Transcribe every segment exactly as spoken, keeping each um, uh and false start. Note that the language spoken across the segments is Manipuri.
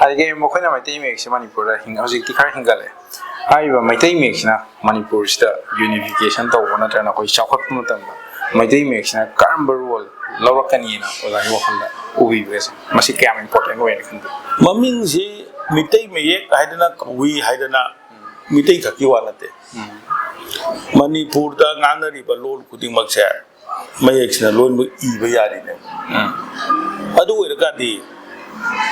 ꯑꯗꯒꯤ ꯃꯈꯣꯏꯅ ꯃꯩꯇꯩ ꯃꯌꯦꯛꯁꯦ ꯃꯅꯤꯄꯨꯔꯗ ꯍꯤꯡ-, ꯍꯧꯖꯤꯛꯇꯤ ꯈꯔ ꯍꯤꯡꯒꯠꯂꯦ꯫ ꯍꯥꯏꯔꯤꯕ ꯃꯩꯇꯩ ꯃꯌꯦꯛꯁꯤꯅ ꯃꯅꯤꯄꯨꯔꯁꯤꯗ ꯌꯨꯅꯤꯐꯤꯀꯦꯁꯟ ꯇꯧꯕ ꯅꯠꯇ꯭ꯔꯒꯅ ꯑꯩꯈꯣꯏ ꯆꯥꯎꯈꯠꯄ ꯃꯇꯝꯗ ꯃꯩꯇꯩ ꯃꯌꯦꯛꯁꯤꯅ ꯀꯔꯝꯕ ꯔꯣꯜ ꯂꯧꯔꯛꯀꯅꯤꯅ ꯑꯣꯖꯥꯒꯤ ꯋꯥꯈꯜꯗ ꯎꯕꯤꯕꯒꯦ? ꯃꯁꯤ ꯀꯌꯥꯝ ꯏꯝꯄꯣꯔꯇꯦꯟ ꯑꯣꯏꯅ ꯈꯟꯕꯤ? ꯃꯃꯤꯡꯁꯤ ꯃꯤꯇꯩ ꯃꯌꯦꯛ ꯍꯥꯏꯗꯅ ꯀꯧꯏ ꯍꯥꯏꯗꯅ ꯃꯤꯇꯩ ꯈꯛꯀꯤ ꯋꯥ ꯅꯠꯇꯦ꯫ ꯎꯝ꯫ ꯃꯅꯤꯄꯨꯔꯗ ꯉꯥꯡꯅꯔꯤꯕ ꯂꯣꯟ ꯈꯨꯗꯤꯡꯃꯛꯁꯦ ꯃꯌꯦꯛꯁꯤꯅ ꯂꯣꯏꯅꯃꯛ ꯏꯕ ꯌꯥꯔꯤꯅꯦꯕ꯫ ꯎꯝ꯫ ꯑꯗꯨ ꯑꯣꯏꯔꯀꯥꯟꯗꯤ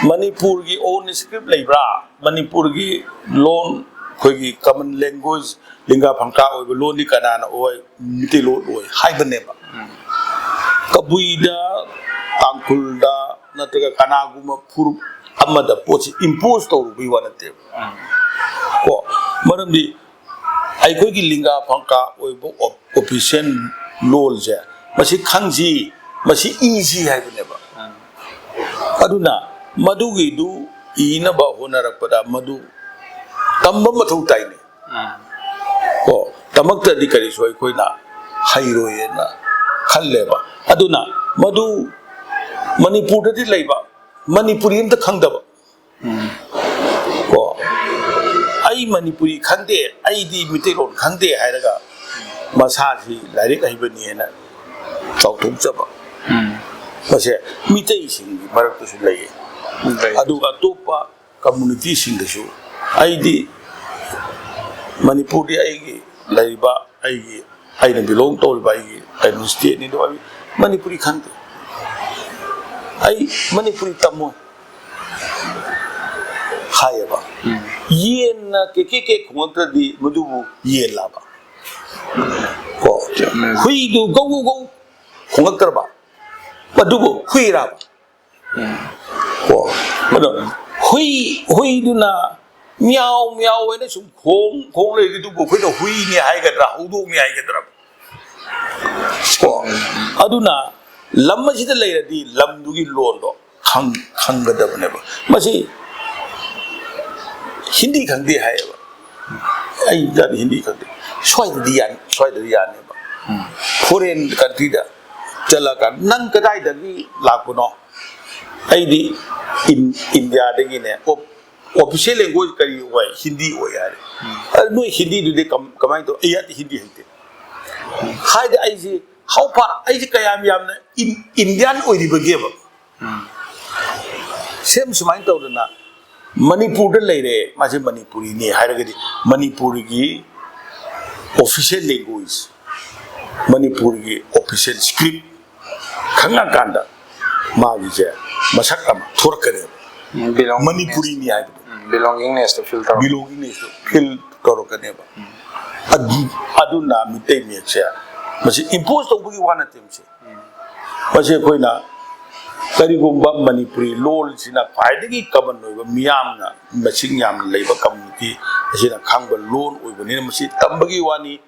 ꯃꯅꯤꯄꯨꯔꯒꯤ ꯑꯣꯟ ꯁ꯭ꯀ꯭ꯔꯤꯞ ꯂꯩꯕ꯭ꯔꯥ? ꯃꯅꯤꯄꯨꯔꯒꯤ ꯂꯣꯟ, ꯑꯩꯈꯣꯏꯒꯤ ꯀꯃꯟ ꯂꯦꯡꯒ꯭ꯋꯦꯖ, ꯂꯤꯡꯒꯥ ꯐꯪꯀꯥ ꯑꯣꯏꯕ ꯂꯣꯟꯗꯤ ꯀꯅꯥꯅ ꯑꯣꯏ? ꯃꯤꯇꯩꯂꯣꯟ ꯑꯣꯏ ꯍꯥꯏꯕꯅꯦꯕ꯫ ꯎꯝ꯫ ꯀꯕꯨꯏꯗ, ꯇꯥꯡꯈꯨꯜꯗ ꯅꯠꯇ꯭ꯔꯒ ꯀꯅꯥꯒꯨꯝꯕ ꯐꯨꯔꯨꯞ ꯑꯃꯗ ꯄꯣꯠꯁꯤ ꯏꯝꯄꯣꯖ ꯇꯧꯔꯨꯕꯒꯤ ꯋꯥ ꯅꯠꯇꯦꯕ꯫ ꯎꯝ꯫ ꯀꯣ, ꯃꯔꯝꯗꯤ ꯑꯩꯈꯣꯏꯒꯤ ꯂꯤꯡꯒꯥ ꯐꯪꯀꯥ ꯑꯣꯏꯕ ꯑꯣ-, ꯑꯣꯐꯤꯁꯤꯌꯦꯜ ꯂꯣꯜꯁꯦ ꯃꯁꯤ ꯈꯪꯁꯤ, ꯃꯁꯤ ꯏꯁꯤ ꯍꯥꯏꯕꯅꯦꯕ꯫ ꯎꯝ꯫ ꯑꯗꯨꯅ ꯃꯗꯨꯒꯤꯗꯨ ꯏꯅꯕ ꯍꯣꯠꯅꯔꯛꯄꯗ ꯃꯗꯨ ꯇꯝꯕ ꯃꯊꯧ ꯇꯥꯏꯅꯦ꯫ ꯎꯝ꯫ ꯀꯣ, ꯇꯝꯃꯛꯇ꯭ꯔꯗꯤ ꯀꯔꯤꯁꯨ ꯑꯩꯈꯣꯏꯅ ꯍꯩꯔꯣꯏꯅ ꯈꯜꯂꯦꯕ꯫ ꯑꯗꯨꯅ ꯃꯗꯨ ꯃꯅꯤꯄꯨꯔꯗꯗꯤ ꯂꯩꯕ, ꯃꯅꯤꯄꯨꯔꯤ ꯑꯝꯇ ꯈꯪꯗꯕ꯫ ꯎꯝ꯫ ꯀꯣ, "ꯑꯩ ꯃꯅꯤꯄꯨꯔꯤ ꯈꯪꯗꯦ, ꯑꯩꯗꯤ ꯃꯤꯇꯩꯂꯣꯟ ꯈꯪꯗꯦ" ꯍꯥꯏꯔꯒ ꯃꯁꯥꯁꯤ ꯂꯥꯏꯔꯤꯛ ꯍꯩꯕꯅꯤ ꯍꯥꯏꯅ ꯆꯥꯎꯊꯣꯛꯆꯕ꯫ ꯎꯝ꯫ ꯃꯁꯦ ꯃꯤꯇꯩꯁꯤꯡꯒꯤ ꯃꯔꯛꯇꯁꯨ ꯂꯩꯌꯦ꯫ ꯂꯩ꯫ ꯑꯗꯨꯒ ꯑꯇꯣꯞꯄ ꯀꯝꯃꯨꯅꯤꯇꯤꯁꯤꯡꯗꯁꯨ, "ꯑꯩꯗꯤ ꯃꯅꯤꯄꯨꯔꯗꯤ ꯑꯩꯒꯤ ꯂꯩꯔꯤꯕ, ꯑꯩꯒꯤ, ꯑꯩꯅ ꯕꯤꯂꯣꯡ ꯇꯧꯔꯤꯕ ꯑꯩꯒꯤ ꯀꯩꯅꯣ ꯁ꯭ꯇꯦꯠꯅꯤ, ꯑꯗꯣ ꯑꯩ ꯃꯅꯤꯄꯨꯔꯤ ꯈꯪꯗꯦ, ꯑꯩ ꯃꯅꯤꯄꯨꯔꯤ ꯇꯝꯃꯣꯏ" ꯍꯥꯏꯌꯦꯕ꯫ ꯎꯝ꯫ ꯌꯦꯟꯅ ꯀꯦ ꯀꯦ ꯀꯦ ꯈꯣꯡꯉꯛꯇ꯭ꯔꯗꯤ ꯃꯗꯨꯕꯨ ꯌꯦꯟꯂꯕ? ꯀꯣ? ꯆꯨꯝꯃꯦ꯫ ꯍꯨꯏꯗꯨ ꯒꯧ ꯒꯧ ꯒꯧ ꯈꯣꯡꯉꯛꯇ꯭ꯔꯕ? ꯃꯗꯨꯕꯨ ꯍꯨꯏꯔꯕ? ꯎꯝ꯫ ꯀꯣ? ꯑꯗꯣ ꯍꯨꯏ, ꯍꯨꯏꯗꯨꯅ ꯃꯤꯌꯥꯎ ꯃꯤꯌꯥꯎ ꯍꯥꯏꯅ ꯁꯨꯝ ꯈꯣꯡ, ꯈꯣꯡ ꯂꯩꯔꯤꯗꯨꯕꯨ ꯑꯩꯈꯣꯏꯅ ꯍꯨꯏꯅꯤ ꯍꯥꯏꯒꯗ꯭ꯔꯥ, ꯍꯧꯗꯣꯡꯅꯤ ꯍꯥꯏꯒꯗ꯭ꯔꯥ? ꯀꯣ? ꯑꯗꯨꯅ ꯂꯝ ꯑꯁꯤꯗ ꯂꯩꯔꯗꯤ ꯂꯝꯗꯨꯒꯤ ꯂꯣꯟꯗꯣ ꯈꯪ-, ꯈꯪꯒꯗꯕꯅꯦꯕ꯫ ꯃꯁꯤ ꯍꯤꯟꯗꯤ ꯈꯪꯗꯦ ꯍꯥꯏꯌꯦꯕ꯫ ꯑꯩ ꯖꯥꯠ ꯍꯤꯟꯗꯤ ꯈꯪꯗꯦ꯫ ꯁ꯭ꯋꯥꯏꯗꯗꯤ ꯌꯥꯅꯤ, ꯁ꯭ꯋꯥꯏꯗꯗꯤ ꯌꯥꯅꯦꯕ꯫ ꯎꯝ꯫ ꯐꯣꯔꯦꯟ ꯀꯟꯇ꯭ꯔꯤꯗ ꯆꯠꯂꯀꯥꯟꯗ, "ꯅꯪ ꯀꯗꯥꯏꯗꯒꯤ ꯂꯥꯛꯄꯅꯣ?" ꯑꯩꯗꯤ ꯏꯟ- ꯏꯟꯗꯤꯌꯥꯗꯒꯤꯅꯦ, ꯑꯣꯞ- ꯑꯣꯐꯤꯁꯤꯌꯦꯜ ꯂꯦꯡꯒ꯭ꯋꯦꯖ ꯀꯔꯤ ꯑꯣꯏ? ꯍꯤꯟꯗꯤ ꯑꯣꯏ ꯍꯥꯏꯔꯦ꯫ ꯑꯗꯨ ꯅꯣꯏ ꯍꯤꯟꯗꯤꯗꯨꯗꯤ ꯀꯝ- ꯀꯃꯥꯏꯅ ꯇꯧ? ꯑꯩ ꯍꯤꯟꯗꯤ ꯍꯩꯇꯦ ꯍꯥꯏꯗꯤ ꯑꯩꯁꯤ ꯍꯥꯎ ꯐꯥ ꯑꯩꯁꯤ ꯀꯌꯥꯝ ꯌꯥꯝꯅ ꯏꯟ- ꯏꯟꯗꯤꯌꯥꯟ ꯑꯣꯏꯔꯤꯕꯒꯦꯕ꯫ ꯁꯦꯝ ꯁꯨꯃꯥꯏꯅ ꯇꯧꯗꯅ ꯃꯅꯤꯄꯨꯔꯗ ꯂꯩꯔꯦ, ꯃꯥꯁꯦ ꯃꯅꯤꯄꯨꯔꯤꯅꯤ ꯍꯥꯏꯔꯒꯗꯤ ꯃꯅꯤꯄꯨꯔꯒꯤ ꯑꯣꯐꯤꯁꯤꯌꯦꯜ ꯂꯦꯡꯒ꯭ꯋꯦꯖ, ꯃꯅꯤꯄꯨꯔꯒꯤ ꯑꯣꯐꯤꯁꯤꯌꯦꯜ ꯁ꯭ꯀ꯭ꯔꯤꯞ ꯈꯪꯉꯀꯥꯟꯗ ꯃꯥꯒꯤꯁꯦ ꯃꯁꯛ ꯑꯃ ꯊꯣꯔꯛꯀꯅꯦꯕ꯫ ꯃꯅꯤꯄꯨꯔꯤꯅꯤ ꯍꯥꯏꯕꯗꯣ꯫ ꯕꯤꯂꯣꯡꯒꯤꯡꯅꯦꯁꯇꯣ ꯐꯤꯜ ꯇꯧꯔꯛ ꯕꯤꯂꯣꯡꯒꯤꯡꯅꯦꯁꯇꯣ ꯐꯤꯜ ꯇꯧꯔꯛꯀꯅꯦꯕ꯫ ꯑꯗꯨ- ꯑꯗꯨꯅ ꯃꯤꯇꯩ ꯃꯌꯦꯛꯁꯦ ꯃꯁꯤ ꯏꯝꯄꯣꯖ ꯇꯧꯕꯒꯤ ꯋꯥ ꯅꯠꯇꯦ꯫ ꯃꯁꯤ ꯃꯁꯤ ꯑꯩꯈꯣꯏꯅ ꯀꯔꯤꯒꯨꯝꯕ ꯃꯅꯤꯄꯨꯔꯤ ꯂꯣꯜꯁꯤꯅ ꯈ꯭ꯋꯥꯏꯗꯒꯤ ꯀꯃꯟ ꯑꯣꯏꯕ, ꯃꯤꯌꯥꯝꯅ ꯃꯁꯤꯡ ꯌꯥꯝꯅ ꯂꯩꯕ ꯀꯝꯃ꯭ꯌꯨꯅꯤꯇꯤ ꯑꯁꯤꯅ ꯈꯪꯕ ꯂꯣꯟ ꯑꯣꯏꯕꯅꯤꯅ ꯃꯁꯤ ꯇꯝꯕꯒꯤ ꯋꯥꯅꯤ꯫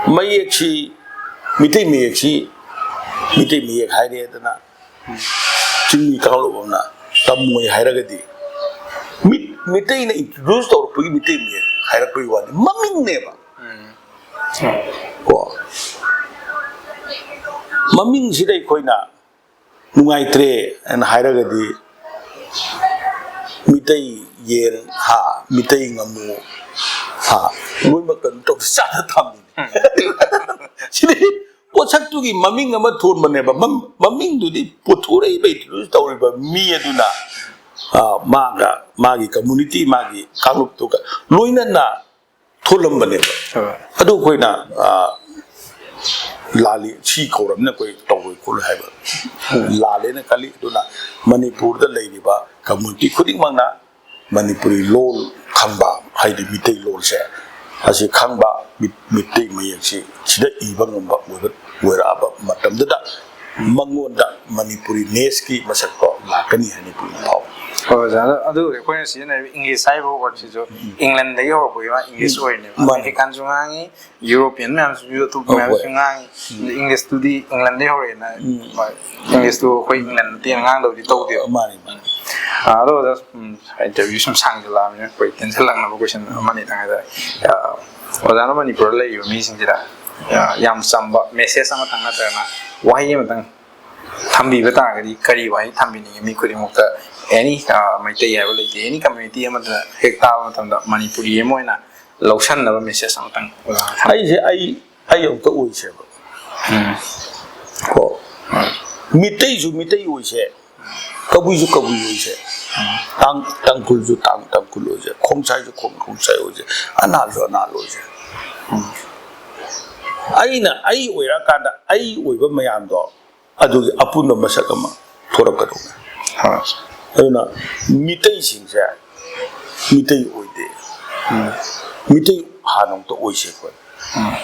ꯃꯌꯦꯛꯁꯤ, ꯃꯤꯇꯩ ꯃꯌꯦꯛꯁꯤ ꯃꯤꯇꯩ ꯃꯌꯦꯛ ꯍꯥꯏꯔꯦꯗꯅ ꯆꯤꯡꯃꯤ ꯀꯥꯡꯂꯨꯞ ꯑꯃꯅ ꯇꯝꯃꯣꯏ ꯍꯥꯏꯔꯒꯗꯤ ꯃꯤ- ꯃꯤꯇꯩꯅ ꯏꯟꯇ꯭ꯔꯣꯗ꯭ꯌꯨꯁ ꯇꯧꯔꯛꯄꯒꯤ ꯃꯤꯇꯩ ꯃꯌꯦꯛ ꯍꯥꯏꯔꯛꯄꯒꯤ ꯋꯥꯅꯤ, ꯃꯃꯤꯡꯅꯦꯕ꯫ ꯀꯣ ꯃꯃꯤꯡꯁꯤꯗ ꯑꯩꯈꯣꯏꯅ ꯅꯨꯡꯉꯥꯏꯇ꯭ꯔꯦ ꯍꯥꯏꯅ ꯍꯥꯏꯔꯒꯗꯤ ꯃꯤꯇꯩ ꯌꯦꯟ, ꯍꯥ, ꯃꯤꯇꯩ ꯉꯥꯃꯨ, ꯍꯥ, ꯂꯣꯏꯅꯃꯛ ꯀꯩꯅꯣ ꯇꯧ ꯆꯥꯗ ꯊꯝꯃꯤꯅꯦ꯫ ꯁꯤꯗꯤ ꯄꯣꯠꯁꯛꯇꯨꯒꯤ ꯃꯃꯤꯡ ꯑꯃ ꯊꯣꯟꯕꯅꯦꯕ꯫ ꯃꯝ- ꯃꯃꯤꯡꯗꯨꯗꯤ ꯄꯨꯊꯣꯔꯛꯏꯕ, ꯏꯟꯇ꯭ꯔꯣꯗ꯭ꯌꯨꯁ ꯇꯧꯔꯤꯕ ꯃꯤ ꯑꯗꯨꯅ, ꯑ, ꯃꯥꯒ ꯃꯥꯒꯤ ꯀꯝꯃ꯭ꯌꯨꯅꯤꯇꯤ, ꯃꯥꯒꯤ ꯀꯥꯡꯂꯨꯞꯇꯨꯒ ꯂꯣꯏꯅꯅ ꯊꯣꯜꯂꯝꯕꯅꯦꯕ꯫ ꯑꯗꯨ ꯑꯩꯈꯣꯏꯅ, ꯑ, ꯂꯥꯜꯂꯤ, ꯁꯤ ꯀꯧꯔꯕꯅꯤꯅ ꯑꯩꯈꯣꯏ ꯇꯧꯔꯣꯏ ꯈꯣꯠꯂꯣꯏ ꯍꯥꯏꯕ ꯂꯥꯜꯂꯦꯅ ꯈꯜꯂꯤ꯫ ꯑꯗꯨꯅ ꯃꯅꯤꯄꯨꯔꯗ ꯂꯩꯔꯤꯕ ꯀꯝꯃ꯭ꯌꯨꯅꯤꯇꯤ ꯈꯨꯗꯤꯡꯃꯛꯅ ꯃꯅꯤꯄꯨꯔꯤ ꯂꯣꯜ ꯈꯪꯕ, ꯍꯥꯏꯗꯤ ꯃꯤꯇꯩ ꯂꯣꯜꯁꯦ ꯑꯁꯤ ꯈꯪꯕ, ꯃꯤ- ꯃꯤꯇꯩ ꯃꯌꯦꯛꯁꯤ ꯁꯤꯗ ꯏꯕ ꯉꯝꯕ ꯑꯣꯏꯕ- ꯑꯣꯏꯔꯛꯑꯕ ꯃꯇꯝꯗꯨꯗ ꯃꯉꯣꯟꯗ ꯃꯅꯤꯄꯨꯔꯤ ꯅꯦꯁꯀꯤ ꯃꯁꯛꯇꯣ ꯂꯥꯛꯀꯅꯤ ꯍꯥꯏꯅ ꯑꯩꯈꯣꯏꯅ ꯐꯥꯎꯏ꯫ ꯍꯣꯏ ꯑꯣꯖꯥ, ꯑꯗꯣ ꯑꯗꯨ ꯑꯩꯈꯣꯏꯅ ꯁꯤꯖꯤꯟꯅꯔꯤꯕ ꯏꯪꯂꯤꯁ ꯍꯥꯏꯔꯤꯕ ꯋꯥꯔꯗꯁꯤꯁꯨ ꯏꯪꯂꯦꯟꯗꯒꯤ ꯍꯧꯔꯛꯄꯒꯤ ꯋꯥ, ꯏꯪꯂꯤꯁ ꯑꯣꯏꯔꯤꯅꯦꯕ꯫ ꯃꯥꯅꯦ꯫ ꯑꯃꯦꯔꯤꯀꯥꯟꯁꯨ ꯉꯥꯡꯉꯤ, ꯌꯨꯔꯣꯄꯤꯌꯟ ꯃꯌꯥꯝꯁꯨ, ꯑꯇꯣꯞꯄ ꯍꯣꯏ, ꯃꯌꯥꯝꯁꯨ ꯍꯣꯏ꯫ ꯉꯥꯡꯉꯤ꯫ ꯑꯗ ꯏꯪꯂꯤꯁꯇꯨꯗꯤ ꯏꯪꯂꯦꯟꯗꯒꯤ ꯍꯧꯔꯛꯑꯦꯅ, ꯎꯝ꯫ ꯍꯣꯏ, ꯏꯪꯂꯤꯁꯇꯨ ꯑꯩꯈꯣꯏ ꯏꯪꯂꯦꯟ ꯃꯇꯦꯛ ꯉꯥꯡꯗꯕꯗꯤ ꯇꯧꯗꯦꯕ꯫ ꯃꯥꯅꯤ, ꯃꯥꯅꯤ꯫ ꯑꯥ, ꯑꯗꯣ ꯑꯣꯖꯥ, ꯎꯝ, ꯏꯟꯇꯔꯚ꯭ꯌꯨ ꯁꯨꯝ ꯁꯥꯡꯖꯜꯂꯛꯑꯕꯅꯤꯅ ꯑꯩꯈꯣꯏ ꯇꯦꯟꯁꯤꯜꯂꯛꯅꯕ ꯀꯣꯏꯁꯟ ꯑꯃꯅꯤꯇꯪ ꯍꯥꯏꯇꯥꯔꯦ꯫ ꯑꯥ, ꯑꯣꯖꯥꯅ ꯃꯅꯤꯄꯨꯔꯗ ꯂꯩꯔꯤꯕ ꯃꯤꯁꯤꯡꯁꯤꯗ, ꯑꯥ, ꯌꯥꯝ ꯆꯝꯕ ꯃꯦꯁꯦꯖ ꯑꯃꯇꯪ ꯅꯠꯇ꯭ꯔꯒꯅ ꯋꯥꯍꯩ ꯑꯃꯇꯪ ꯊꯝꯕꯤꯕ ꯇꯥꯔꯒꯗꯤ ꯀꯔꯤ ꯋꯥꯍꯩ ꯊꯝꯕꯤꯅꯤꯡꯉꯤ? ꯃꯤ ꯈꯨꯗꯤꯡꯃꯛꯇ, ꯑꯦꯅꯤ, ꯑ, ꯃꯩꯇꯩ ꯍꯥꯏꯕ ꯂꯩꯇꯦ, ꯑꯦꯅꯤ ꯀꯝꯃ꯭ꯌꯨꯅꯤꯇꯤ ꯑꯃꯗ ꯍꯦꯛ ꯇꯥꯕ ꯃꯇꯝꯗ ꯃꯅꯤꯄꯨꯔꯤ ꯑꯃ ꯑꯣꯏꯅ ꯂꯧꯁꯟꯅꯕ ꯃꯦꯁꯦꯖ ꯑꯃꯇꯪ ꯑꯣꯖꯥꯅ ꯊꯝꯕꯤꯌꯨ꯫ ꯑꯩꯁꯦ ꯑꯩ, ꯑꯩ ꯑꯃꯨꯛꯇ ꯑꯣꯏꯁꯦꯕ꯫ ꯎꯝ꯫ ꯀꯣ꯫ ꯃꯤꯇꯩꯁꯨ ꯃꯤꯇꯩ ꯑꯣꯏꯁꯦ, ꯀꯕꯨꯏꯁꯨ ꯀꯕꯨꯏ ꯑꯣꯏꯁꯦ, ꯇꯥꯡ-, ꯇꯥꯡꯈꯨꯜꯁꯨ ꯇꯥꯡ-, ꯇꯥꯡꯈꯨꯜ ꯑꯣꯏꯁꯦ, ꯈꯣꯡꯁꯥꯏꯁꯨ ꯈꯣꯡ-, ꯈꯣꯡꯁꯥꯏ ꯑꯣꯏꯁꯦ, ꯑꯅꯥꯜꯁꯨ ꯑꯅꯥꯜ ꯑꯣꯏꯁꯦ꯫ ꯎꯝ꯫ ꯑꯩꯅ ꯑꯩ ꯑꯣꯏꯔꯀꯥꯟꯗ ꯑꯩ ꯑꯣꯏꯕ ꯃꯌꯥꯝꯗꯣ ꯑꯗꯨꯒꯤ ꯑꯄꯨꯟꯕ ꯃꯁꯛ ꯑꯃ ꯊꯣꯔꯛꯀꯗꯧꯕꯅꯤ꯫ ꯍꯣꯏ꯫ ꯑꯗꯨꯅ ꯃꯤꯇꯩꯁꯤꯡꯁꯦ ꯃꯤꯇꯩ ꯑꯣꯏꯗꯦ꯫ ꯎꯝ꯫ ꯃꯤꯇꯩ ꯍꯥꯟꯅ ꯑꯃꯨꯛꯇ ꯑꯣꯏꯁꯦ ꯑꯩꯈꯣꯏ꯫ ꯎꯝ꯫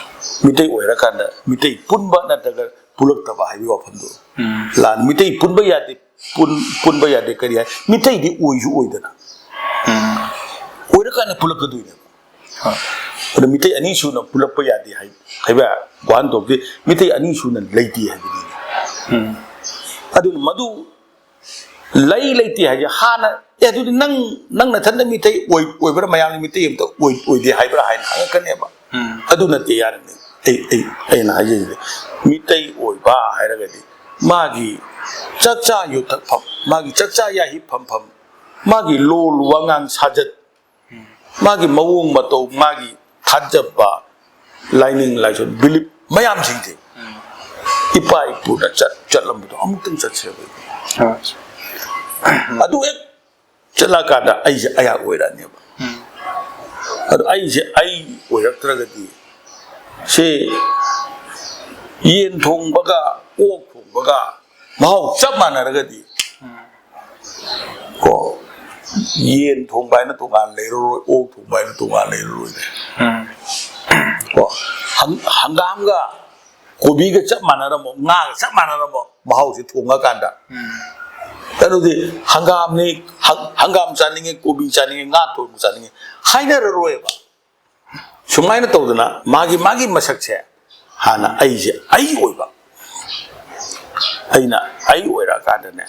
ꯃꯤꯇꯩ ꯑꯣꯏꯔꯀꯥꯟꯗ ꯃꯤꯇꯩ ꯄꯨꯟꯕ ꯅꯠꯇ꯭ꯔꯒ ꯄꯨꯂꯛꯇꯕ ꯍꯥꯏꯕꯒꯤ ꯋꯥꯐꯝꯗꯣ ꯎꯝ꯫ ꯂꯥꯟ-, ꯃꯤꯇꯩ ꯄꯨꯟꯕ ꯌꯥꯗꯦ, ꯄꯨꯟ-, ꯄꯨꯟꯕ ꯌꯥꯗꯦ ꯀꯔꯤ ꯍꯥꯏ? ꯃꯤꯇꯩꯗꯤ ꯑꯣꯏꯁꯨ ꯑꯣꯏꯗꯅ꯫ ꯎꯝ꯫ ꯑꯣꯏꯔꯀꯥꯟꯗ ꯄꯨꯂꯛꯀꯗꯣꯏꯅꯦꯕ꯫ ꯍꯣꯏ꯫ ꯑꯗꯣ ꯃꯤꯇꯩ ꯑꯅꯤ ꯁꯨꯅ ꯄꯨꯜꯂꯛꯄ ꯌꯥꯗꯦ ꯍꯥꯏ-, ꯍꯥꯏꯕ ꯋꯥꯍꯟꯊꯣꯛꯇꯤ ꯃꯤꯇꯩ ꯑꯅꯤ ꯁꯨꯅ ꯂꯩꯇꯦ ꯍꯥꯏꯕꯅꯤ꯫ ꯎꯝ꯫ ꯑꯗꯨꯅ ꯃꯗꯨ ꯂꯩ ꯂꯩꯇꯦ ꯍꯥꯏꯁꯦ ꯍꯥꯟꯅ, "ꯑꯦ, ꯑꯗꯨꯗꯤ ꯅꯪ, ꯅꯪ ꯅꯊꯟꯗ ꯃꯤꯇꯩ ꯑꯣꯏ-, ꯑꯣꯏꯕ꯭ꯔꯥ, ꯃꯌꯥꯝꯅ ꯃꯤꯇꯩ ꯑꯝꯇ ꯑꯣꯏ-, ꯑꯣꯏꯗꯦ ꯍꯥꯏꯕ꯭ꯔꯥ?" ꯍꯥꯏꯅ ꯍꯪꯉꯛꯀꯅꯦꯕ꯫ ꯎꯝ꯫ ꯑꯗꯨ ꯅꯠꯇꯦ ꯌꯥꯔꯤꯕꯅꯤ꯫ ꯑꯩ, ꯑꯩ, ꯑꯩꯅ ꯍꯥꯏꯖꯔꯤꯁꯦ, ꯃꯤꯇꯩ ꯑꯣꯏꯕ ꯍꯥꯏꯔꯒꯗꯤ ꯃꯥꯒꯤ ꯆꯥꯛꯆꯥ ꯌꯨꯊꯛꯐꯝ, ꯃꯥꯒꯤ ꯆꯥꯛꯆꯥ ꯌꯥꯍꯤꯞ ꯐꯝꯐꯝ, ꯃꯥꯒꯤ ꯂꯣꯜ ꯋꯥꯉꯥꯡ ꯁꯥꯖꯠ, ꯃꯥꯒꯤ ꯃꯑꯣꯡ ꯃꯇꯧ, ꯃꯥꯒꯤ ꯊꯥꯖꯕ, ꯂꯥꯏꯅꯤꯡ ꯂꯥꯏꯁꯣꯟ, ꯕꯤꯂꯤꯞ ꯃꯌꯥꯝꯁꯤꯡꯁꯦ ꯎꯝ꯫ ꯏꯄꯥ ꯏꯄꯨꯅ ꯆꯠ-, ꯆꯠꯂꯝꯕꯗꯣ ꯑꯃꯨꯛꯇꯪ ꯆꯠꯁꯦꯕ꯫ ꯍꯣꯏ꯫ ꯑꯗꯨ ꯍꯦꯛ ꯆꯠꯂꯀꯥꯟꯗ ꯑꯩꯁꯦ ꯑꯩꯍꯥꯛ ꯑꯣꯏꯔꯛꯑꯅꯦꯕ꯫ ꯎꯝ꯫ ꯑꯗꯣ ꯑꯩꯁꯦ ꯑꯩ ꯑꯣꯏꯔꯛꯇ꯭ꯔꯒꯗꯤ ꯁꯤ ꯌꯦꯟ ꯊꯣꯡꯕꯒ ꯑꯣꯛ ꯊꯣꯡꯕꯒ ꯃꯍꯥꯎ ꯆꯞ ꯃꯥꯟꯅꯔꯒꯗꯤ ꯎꯝ꯫ ꯀꯣ, ꯌꯦꯟ ꯊꯣꯡꯕ ꯍꯥꯏꯅ ꯇꯣꯉꯥꯟ ꯂꯩꯔꯔꯣꯏ, ꯑꯣꯛ ꯊꯣꯡꯕ ꯍꯥꯏꯅ ꯇꯣꯉꯥꯟ ꯂꯩꯔꯔꯣꯏꯅꯦ꯫ ꯎꯝ꯫ ꯀꯣ, ꯍꯪ-, ꯍꯪꯒꯥꯝꯒ ꯀꯣꯕꯤꯒ ꯆꯞ ꯃꯥꯟꯅꯔꯝꯃꯣ, ꯉꯥꯒ ꯆꯞ ꯃꯥꯟꯅꯔꯝꯃꯣ, ꯃꯍꯥꯎꯁꯦ ꯊꯣꯡꯉꯀꯥꯟꯗ꯫ ꯎꯝ꯫ ꯑꯗꯨꯗꯤ ꯍꯪꯒꯥꯝꯅꯤ, ꯍꯪ-, ꯍꯪꯒꯥꯝ ꯆꯥꯅꯤꯡꯉꯦ, ꯀꯣꯕꯤ ꯆꯥꯅꯤꯡꯉꯦ, ꯉꯥ ꯊꯣꯡꯕ ꯆꯥꯅꯤꯡꯉꯦ ꯍꯥꯏꯅꯔꯔꯣꯏꯕ꯫ ꯁꯨꯃꯥꯏꯅ ꯇꯧꯗꯅ ꯃꯥꯒꯤ, ꯃꯥꯒꯤ ꯃꯁꯛꯁꯦ ꯍꯥꯟꯅ ꯑꯩꯁꯦ ꯑꯩ ꯑꯣꯏꯕ, ꯑꯩꯅ ꯑꯩ ꯑꯣꯏꯔꯛꯑꯀꯥꯟꯗꯅꯦ,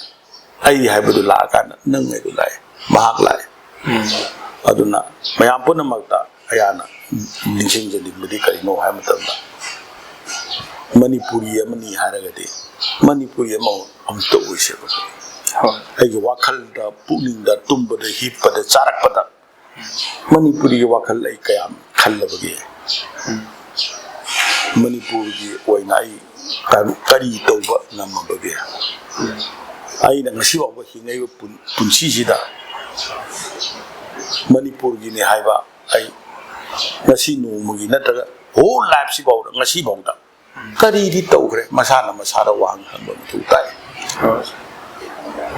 ꯑꯩ ꯍꯥꯏꯕꯗꯨ ꯂꯥꯛꯑꯀꯥꯟꯗ ꯅꯪ ꯍꯥꯏꯗꯨ ꯂꯥꯛꯑꯦ, ꯃꯍꯥꯛ ꯂꯥꯛꯑꯦ꯫ ꯎꯝ꯫ ꯑꯗꯨꯅ ꯃꯌꯥꯝ ꯄꯨꯝꯅꯃꯛꯇ ꯑꯩꯍꯥꯛꯅ ꯅꯤꯡꯁꯤꯡꯖꯅꯤꯡꯕꯗꯤ ꯀꯔꯤꯅꯣ ꯍꯥꯏꯕ ꯃꯇꯝꯗ, ꯃꯅꯤꯄꯨꯔꯤ ꯑꯃꯅꯤ ꯍꯥꯏꯔꯒꯗꯤ ꯃꯅꯤꯄꯨꯔꯤ ꯑꯃ ꯑꯃꯨꯛꯇ ꯑꯣꯏꯁꯦꯕ꯫ ꯑꯩꯒꯤ ꯋꯥꯈꯜꯗ, ꯄꯨꯛꯅꯤꯡꯗ, ꯇꯨꯝꯕꯗ, ꯍꯤꯞꯄꯗ, ꯆꯥꯔꯛꯄꯗ ꯃꯅꯤꯄꯨꯔꯤꯒꯤ ꯋꯥꯈꯜ ꯑꯩ ꯀꯌꯥꯝ ꯈꯜꯂꯕꯒꯦ? ꯃꯅꯤꯄꯨꯔꯒꯤ ꯑꯣꯏꯅ ꯑꯩ ꯀ-, ꯀꯔꯤ ꯇꯧꯕ ꯉꯝꯃꯕꯒꯦ? ꯑꯩꯅ ꯉꯁꯤ ꯐꯥꯎꯕ ꯍꯤꯡꯉꯛꯏꯕ ꯄꯨꯟ-, ꯄꯨꯟꯁꯤꯁꯤꯗ ꯃꯅꯤꯄꯨꯔꯒꯤꯅꯤ ꯍꯥꯏꯕ ꯑꯩ ꯉꯁꯤ ꯅꯣꯡꯃꯒꯤ ꯅꯠꯇ꯭ꯔꯒ whole life ꯁꯤ ꯐꯥꯎꯗ, ꯉꯁꯤ ꯐꯥꯎꯗ ꯀꯔꯤꯗꯤ ꯇꯧꯈ꯭ꯔꯦ? ꯃꯁꯥꯅ ꯃꯁꯥꯗ ꯋꯥꯍꯪ ꯍꯪꯕ ꯃꯊꯧ ꯇꯥꯏ꯫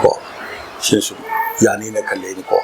ꯀꯣ, ꯁꯤꯅꯁꯨ ꯌꯥꯅꯤꯅ ꯈꯜꯂꯦ ꯑꯩꯅꯀꯣ꯫